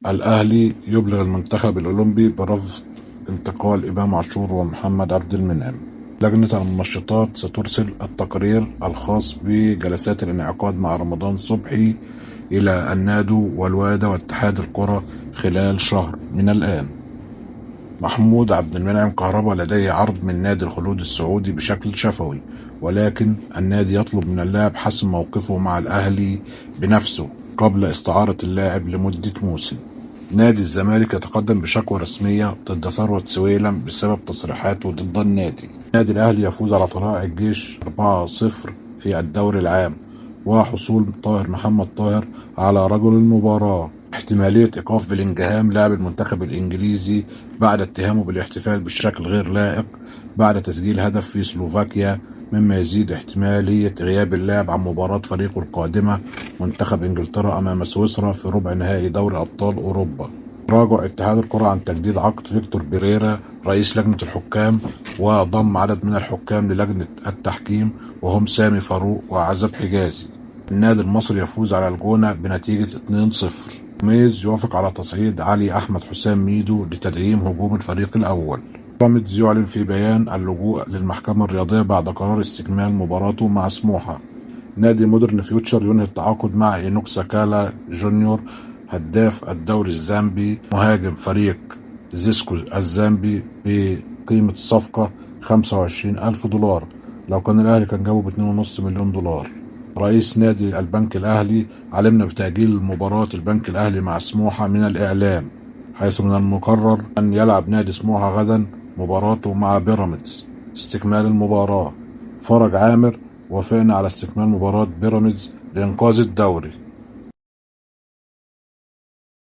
الأهلي يبلغ المنتخب الأولمبي برفض انتقال إمام عاشور ومحمد عبد المنعم. لجنة المنشطات سترسل التقرير الخاص بجلسات الانعقاد مع رمضان صبحي إلى النادو والوادا واتحاد الكرة خلال شهر من الآن. محمود عبد المنعم كهربا لديه عرض من نادي الخلود السعودي بشكل شفوي، ولكن النادي يطلب من اللاعب حسم موقفه مع الأهلي بنفسه قبل استعارة اللاعب لمدة موسم. نادي الزمالك يتقدم بشكوى رسمية ضد ثروت سويلم بسبب تصريحاته ضد النادي. نادي الأهلي يفوز على طلائع الجيش 4-0 في الدوري العام، وحصول طاهر محمد طاهر على رجل المباراة. احتمالية إيقاف بلينجهام لاعب المنتخب الإنجليزي بعد اتهامه بالاحتفال بشكل غير لائق بعد تسجيل هدف في سلوفاكيا، مما يزيد احتمالية غياب اللاعب عن مباراة فريقه القادمة منتخب إنجلترا أمام سويسرا في ربع نهائي دوري أبطال أوروبا. تراجع اتحاد الكرة عن تجديد عقد فيكتور بيريرا رئيس لجنة الحكام، وضم عدد من الحكام للجنة التحكيم وهم سامي فاروق وعزب حجازي. النادي المصري يفوز على الجونة بنتيجة 2-0. ميز يوافق على تصعيد علي أحمد حسام ميدو لتدعيم هجوم الفريق الأول. بيراميدز يعلن في بيان اللجوء للمحكمة الرياضية بعد قرار استكمال مباراته مع سموحة. نادي مودرن فيوتشر ينهي التعاقد مع إينوك ساكالا جونيور هداف الدوري الزامبي مهاجم فريق زيسكو الزامبي بقيمة الصفقة 25 ألف دولار، لو كان الأهلي كان جابه ب2.5 مليون دولار. رئيس نادي البنك الأهلي علمنا بتأجيل مباراة البنك الأهلي مع سموحة من الإعلام، حيث من المقرر أن يلعب نادي سموحة غدا مباراته مع بيراميدز. استكمال المباراة، فرج عامر وافقنا على استكمال مباراة بيراميدز لإنقاذ الدوري.